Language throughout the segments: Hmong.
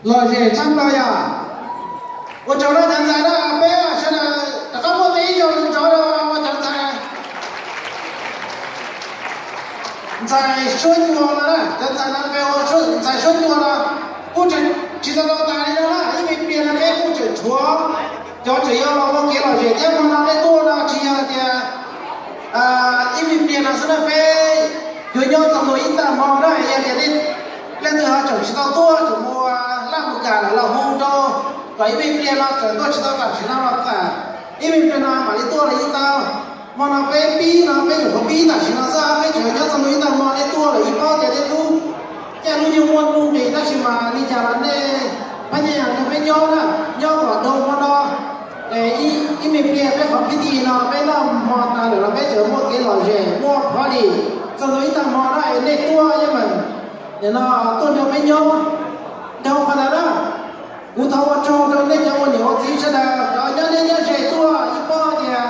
Lom zem tshaj plaws yom. Ua tsaug rau cov ntxhais na, peb sawv daws rov qab muaj tej ib zaug ntsov rau cov ntxhais, ntxhais suab cua no na, cov ntxhais no pe ua ntxhais suab cua no kuj tseem tsis tau tau tas li no na, ib me pliag no peb kuj tseem tshuav cov tseem yuav los ua kev lom zem thiab. Hmo no nej tuaj no tsis yog tias ib me pliag no xwb na, peb yuav nyob txog ntua ib tag hmo na. Yog tias leej twg ho tseem tsis tau tuaj, tseem mus laj mus kam lawm los hu rau kom ib me pliag no txawm tuaj tsis tau tam sim no los kam ib me pliag no mam li tuaj los yeej tau. Hmo no peb pib no peb nyuam qhuav pib tam sim no xwb, peb tseem nyob txog ntua ib tag hmo, nej tuaj lawm yeej paub tias tej tub caij lub nyoog muaj nuj nqis, tab sis mas li cas los nej pab nyiaj yam nrog peb nyob na, nyob kom dhau hmo no. Ib me pliag peb qhov pib ti no peb noj hmo tas lawm los peb tseem muaj kev lom zem muaj party txog ntua ib tag hmo na, es nej tuaj yeej meem nim no tuaj nrog peb nyob. Dhau qhov ntawd na, kuv thov ua tsaug rau nej cov ua niam ua txiv sawv daws, cov nyob deb nyob ze tuaj yeej paub tias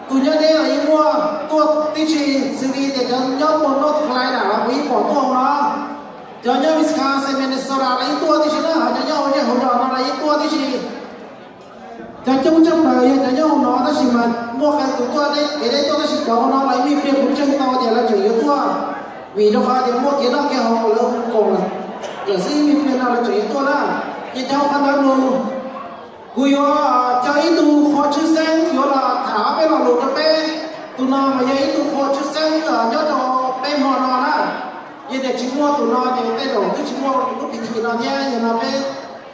tus nyob deb los yeej muaj tuaj tib si, xws li tias cov nyob puag North Carolina los kuv yeej pom tuaj hauv no, cov nyob Wisconsin, Minnesota los yeej tuaj tib si na, ho cov nyob hauv zej hauv zos no los yeej tuaj tib si. Cov coob tshaj plaws yog cov nyob hauv no, tab sis mas muaj qee tus tuaj kev deb tuaj, tab sis cov hauv no los ib me pliag kuv ntseeg tau tias lawv tseem yuav tuaj, vim rau qhov tias muaj kev noj kev haus lawv mus koom lawm xwb, ib me pliag no lawv tseem yuav tuaj na. Ces dhau qhov ntawd mus, kuv yuav coj ib tug qhua tshwj xeeb yuav los tham ob peb lo lus rau peb. Tus no mas yog ib tug qhua tshwj xeeb nyob rau peb hmo no na. Yog tias tsis muaj tus no ces tej zaum twb tsis muaj lub pib ti no thiab, yog no peb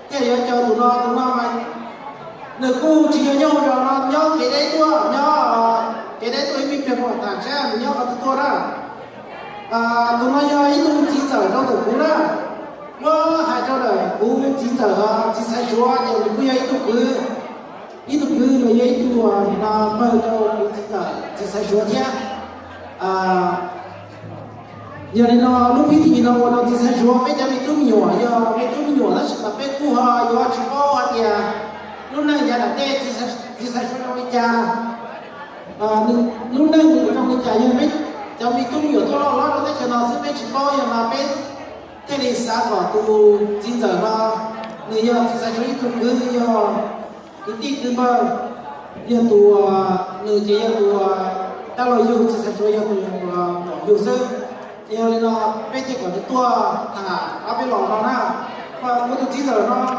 thiaj yuav caw tus no. Tus no mas nws kuj tsis yog nyob hauv zos no, nyob kev deb tuaj, nyob kev deb tuaj ib me pliag kuv mam tham seb nws nyob qhov twg tuaj na. Tus no yog ib tug txiv ntxawm rau ntawm kuv na. Muab hais rau ntawm kuv txiv ntxawm txiv Xaiv Suav ces nws kuj yog ib tug kwv, ib tug kwv los yog ib tug nim no npawg rau kuv txiv ntxawm txiv Xaiv Suav thiab. Yog li no lub pib ti no ua rau txiv Xaiv Suav peb cov me tub me nyuam, yog me tub me nyuam tab sis mas peb kuj ho yuav tsis paub hais tias lub neej yav tom ntej txiv Xaiv Suav zoo li cas, lub neej zoo li cas. Yog peb cov me tub me nyuam tuaj loj hlob rau teb chaws no xwb peb tsis paub, yog no peb thiaj li xav kom tus txiv ntxawm no nws yog txiv Xaiv Suav ib tug kwv, yog kwv tij kwv npawg, yog tus, nws ces yog tus dab laug yug, txiv Xaiv Suav yog tus muam yug xwb. Ces yog li no peb thiaj kom nws tuaj tham ob peb lo no na. Kuv tus txiv ntxawm no mas